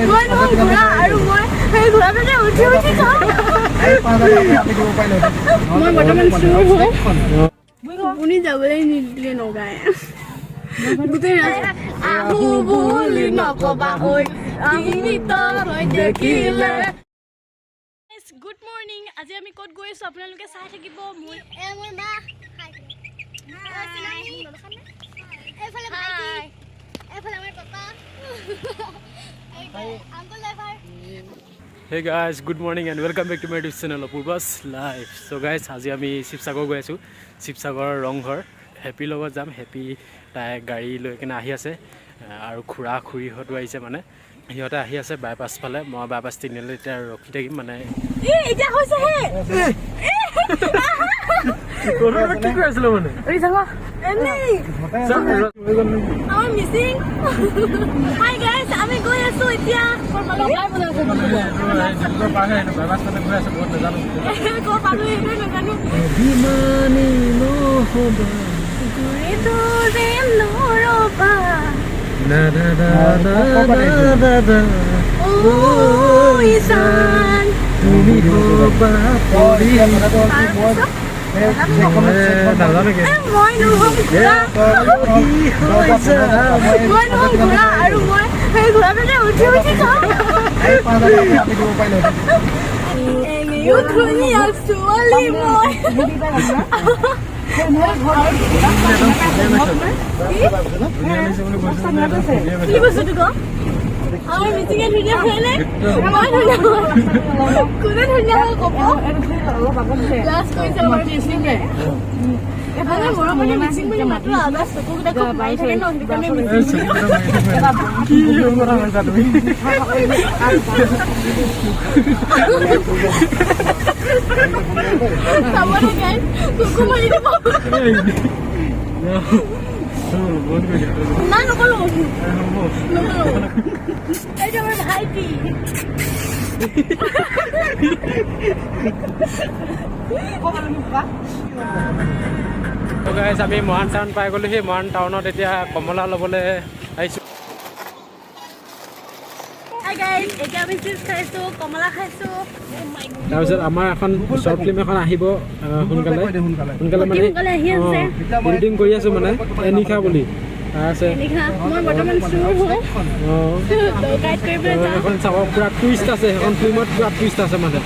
মই নহ'ম ঘোঁৰা আৰু মই সেই ঘোঁৰাটোতে উঠি উঠি খাম। মই বৰ্তমান চুৰ হওঁ। আপুনি যাবলৈ নিদিলে নগাই গোটেই ৰাস্তা আহো বুলি নকবা ঐ দেখিলে। Good morning. আজি আমি ক'ত গৈ আছোঁ আপোনালোকে চাই থাকিব। মোৰ মোৰ মা, এইফালে ভাইটি, এইফালে আমাৰ papa, uncle driver. Hey guys, good morning and welcome back to my YouTube channel Apurba's Life. So guys, আজি আমি শিৱসাগৰ গৈ আছোঁ, শিৱসাগৰৰ ৰংঘৰ। হেপিৰ লগত যাম। হেপী তাই গাড়ী লৈ কিনে আহি আছে আৰু খুৰা খুৰীহঁতো আহিছে, মানে সিহঁতে আহি আছে বাইপাছ ফালে। মই বাইপাছ তিনিআলিত এতিয়া ৰখি থাকিম মানে। এ এতিয়া হৈছে হে। কি কৈ আছিলো মানে? এনেই আমাৰ মিচিং। হাই গাইজ, আমি গৈ আছো এতিয়া। বাইপাছ ফালে গৈ আছোঁ, বহুত নাজানো। ক'ৰ পালো সেইটোৱে নাজানো। ঘূৰি তোৰে নৰবা ঐ জান। তুমি তাৰপিছত নাজানো কি। এ, মই নহ'ম ঘোঁৰা, মই নহ'ম ঘোঁৰা আৰু মই সেই ঘোঁৰাটোতে উঠি উঠি খাম। এনেও ধুনীয়া ছোৱালী মই। কি বস্তুটো ক? আমাৰ মিচিঙে ধুনীয়া হয়নে? মই ধুনীয়া হয়? কোনে ধুনীয়া হয় ক'ব? লাজ কৰিছে আমাৰ মিচিঙে। মানে মৰমতে মিচিং বুলি মাতো, আমাৰ চকুকেইটা খুব মাৰি থাকে ন, সেইটো কাৰণে মিচিং বুলি। কি কথা কৈছা তুমি? চাব থাকে, চকু মাৰি দিব। না, নকৰো নকৰো। এইটো আমাৰ ভাইটি। গাইজ, আমি মৰাণ টাউন পাই গ'লোহি। মৰাণ টাউনত এতিয়া কমলা ল'বলৈ আহিছোঁ। হাই গাইজ, এতিয়া আমি চিপছ খাইছোঁ, কমলা খাইছোঁ। তাৰপিছত আমাৰ এখন শ্বৰ্ট ফিল্ম এখন আহিব সোনকালে সোনকালে। অতি মানে সোনকালে আহি আছে। এডিটিং কৰি আছোঁ, মানে এনিশা বুলি আছে। নিশা মই বৰ্তমান চুৰ হওঁ। গাইড কৰিবলৈ যাম। এখন চাব, পুৰা টুইষ্ট আছে সেইখন ফিল্মত, পুৰা টুইষ্ট আছে, মানে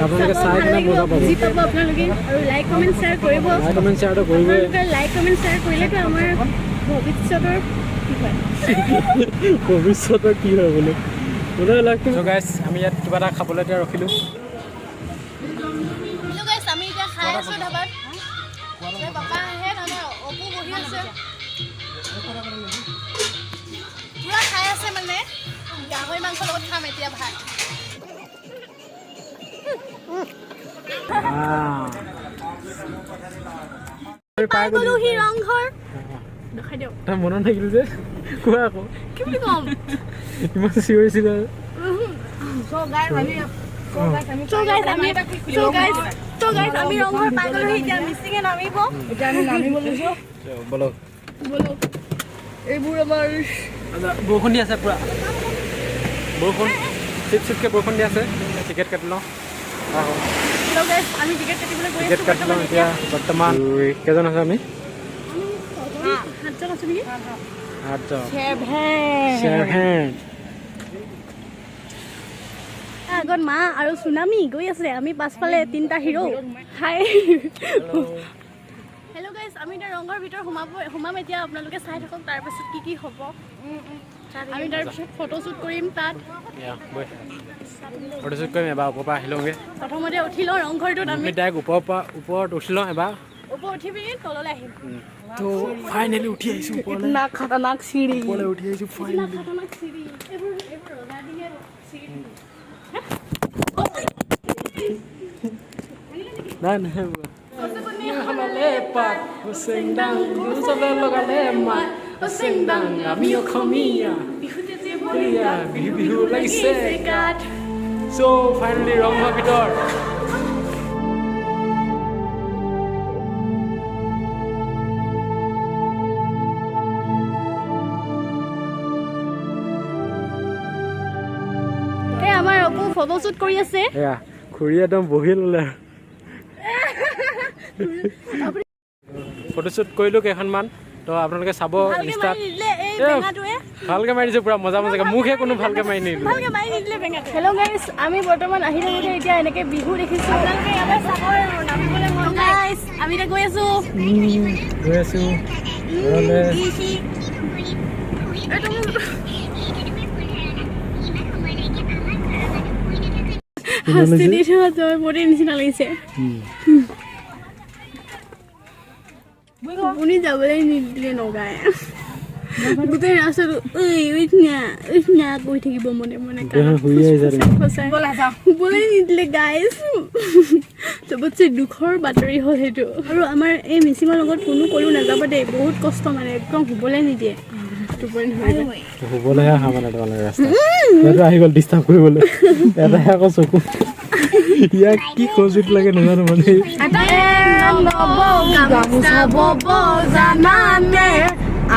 আপোনালোকে চাব চাই ভাল কিনে লাগিব। মজা পাব। বুজি পাব আপোনালোকে আৰু লাইক কমেণ্ট শ্বেয়াৰ কৰিব। লাইক কমেণ্ট শ্বেয়াৰটো কৰিবই। আপোনালোকে লাইক কমেণ্ট শ্বেয়াৰ কৰিলেতো আমাৰ ভৱিষ্যতৰ কি হয়? ভৱিষ্যতৰ কি হয় বোলো বোলে। গাইজ, আমি ইয়াত কিবা এটা খাবলৈ এতিয়া ৰখিলোঁ। হেল্ল' গাইজ, আমি এতিয়া খাই আছোঁ ধাবাত। এতিয়া পাপা আহে, আমাৰ অপু বহি আছে, পুৰা খাই আছে। মানে গাহৰি মাংসৰ লগত খাম এতিয়া ভাত। পাই গ'লোহি ৰংঘৰ, দেখাই দিয়ক। তাৰ মনত থাকিল যে, কোৱা আকৌ। কি বুলি ক'ম? ইমান চিঞৰিছিলে। চ' গাইজ, আমি ৰংঘৰ পাই গ'লোহি। এতিয়া মিচিঙে নামিব। এতিয়া আমি নামিব লৈছো। বলক। ব'লক। এইবোৰ আমাৰ আচ্ছা, বৰষুণ দি আছে, পুৰা বৰষুণ, চিপ চিপকৈ বৰষুণ দি আছে। টিকেট কাটি লওঁ আকৌ। হেল্ল' গাইজ, আমি টিকেট কাটিবলৈ গৈ টিকেট আছোঁ। কাটি লওঁ বৰ্তমান এতিয়া। বৰ্তমান কেইজন আছে আমি? আমি ছজন, সাতজন আছোঁ নেকি? সাতজন। ছেভেন। ছেভেন। আগত মা আৰু চুনামি গৈ আছে, আমি পাছফালে তিনিটা হিৰ'। হাই, হেল্ল' গাইজ, আমি এতিয়া ৰংঘৰ ভিতৰত সোমাম এতিয়া। আপোনালোকে চাই থাকক, তাৰপাছত কি কি হ'ব। আমি তাৰপিছত ফটোশ্বুট কৰিম তাত। ফটোশ্বুট কৰিম, এবাৰ ওপৰৰ পৰা আহি লওঁগৈ। প্ৰথমতে উঠি লওঁ ৰংঘৰটোত আমি। আমি ডাইৰেক্ট ওপৰৰ পৰা ওপৰত উঠি লওঁ এবাৰ। ওপৰত উঠি পিনি তললৈ আহিম। তো ফাইনেলি উঠি আহিছোঁ ওপৰলৈ। ইতনা খতৰনাক চিৰি। ওপৰলৈ উঠি আহিছোঁ ফাইনেলি। খতৰনাক চিৰি এইবোৰ, এইবোৰ ৰজাদিনীয়া চিৰি। নাই নাই, লগালে মাত চেংদাং, আমি অসমীয়া। বিহুতে যে বঢ়িয়া, বিহু বিহু লাগিছে। গাত। চ' ফাইনেলি ৰংঘৰ ভিতৰত। পাপু ফটোশ্বুট কৰি আছে। এয়া খুৰী একদম বহি ল'লে। ফটোশ্বুট কৰিলোঁ কেইখনমান, তো আপোনালোকে চাব ভালকে ইনষ্টাত। মাৰি নিদিলে এই এ, বেঙাটোৱে। ভালকে মাৰি দিছে পুৰা মজা মজাকে, মোকহে কোনো ভালকে মাৰি নিদিলে। ভালকে মাৰি নিদিলে বেঙাটোৱে। হেল্ল' গাইজ, আমি বৰ্তমান আহি থাকোঁতে এতিয়া এনেকে বিহু দেখিছোঁ। আপোনালোকে ইয়াৰ পৰা চাব আৰু নামিবলৈ মন নাই। গাইজ, আমি এতিয়া গৈ আছোঁ। গৈ আছোঁ ঘৰলৈ। শাস্তি দি থোৱা জয়মতীৰ নিচিনা লাগিছে। আপুনি যাবলৈ নিদিলে নগাই গোটেই ৰাস্তাটো ঐ উঠ না, উঠ না কৈ থাকিব মনে মনে কাণত। শুই আহিছা তুমি। সঁচাই শুবলৈ নিদিলে গাইজ। চবতছে দুখৰ বাতৰি হ'ল সেইটো। আৰু আমাৰ এই মিচিঙৰ লগত কোনো ক'লো নাযাব দেই, বহুত কষ্ট, মানে একদম শুবলৈ নিদিয়ে, টোপনি ধৰিলে। শুবলৈহে অহা মানে তোমালোকে ৰাস্তা ইয়াতো আহি গ'ল ডিষ্টাৰ্ব কৰিবলৈ। এটাই আকৌ চকু, ইয়াক কি খজুত লাগে নাজানো মানে। গামোচা বব জানানে?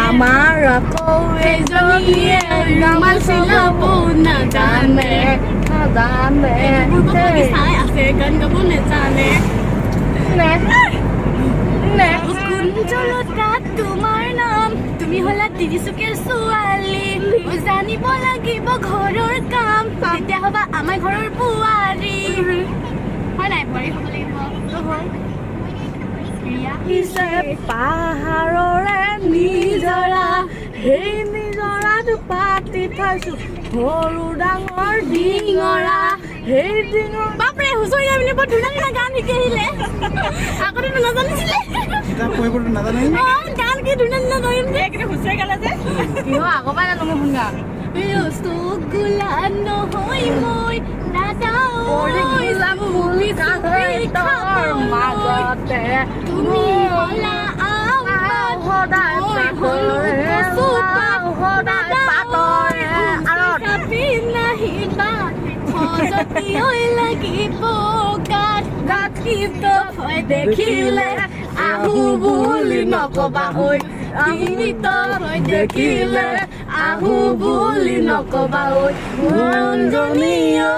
আমাৰ আকৌ এজনীয়ে ৰুমাল চিলাব নাজানে। নাজানে। এইবোৰ কথা চাই আছে, গান গাব নাজানে। কুঞ্জলতা তোমাৰ নাম, তুমি হলা তিনিচুকীয়াৰ ছোৱালী। জানিব লাগিব ঘৰৰ কাম, তেতিয়া হবা আমাৰ ঘৰৰ বোৱাৰী। হয় নাই? বোৱাৰী হ'ব লাগিব। ৰিয়া। পাহাৰৰে নিজৰা, সেই নিজৰাটো পাতি থৈছো সৰু ডাঙৰ ডিঙৰা, সেই ডিঙৰা। বাপৰে, হুঁচৰি গাই পিনে বৰ ধুনীয়া ধুনীয়া গান শিকি আহিলে। আগতেতো নাজানিছিলে। কিতাপ পঢ়িবতো নাজানে। অ, গান কি ধুনীয়া ধুনীয়া কৰিম যে হুঁচৰি গালে যে। বিহু আগৰ পৰাই জানো মই শুন গান। ৰসগোল্লা নহয় মই নাযাওঁ মাজতে। তুমি হলা আম সদায় মই হলো কচুপাত। সদায় পাতৰে আঁৰত। চাপি নাহিবা, খজতি ঐ লাগিব গাত। গাত ভয় দেখিলে আহো বুলি নকবা ঐ। ভয় দেখিলে আহো বুলি নকবা ঐ। মনজনী ঐ,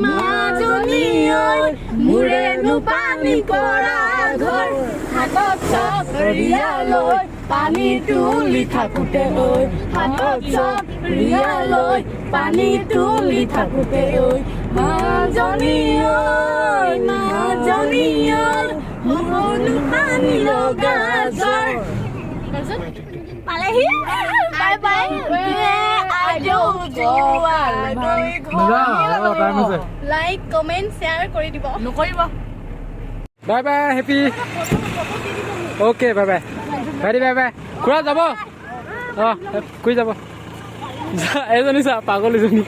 মাজনী ঐ, মোৰেনো পানী পৰা ঘৰ। হাতত চৰিয়া লৈ পানী তুলি থাকোতে ঐ, হাতত চৰিয়া লৈ পানী তুলি থাকোতে ঐ, মাজনী ঐ, মাজনী ঐ, মোৰনো পানী লগা জ্বৰ। পালেহি, বাই বাই। আইদেউ। টাইম আছে। লাইক, কমেণ্ট, শ্বেয়াৰ কৰি দিব। নকৰিব। Bye bye happy, okay, bye bye ভাইটি, বাই বাই। খুৰা যাব, অঁ, খুৰী যাব। যা, এজনী চা, পাগল এজনী।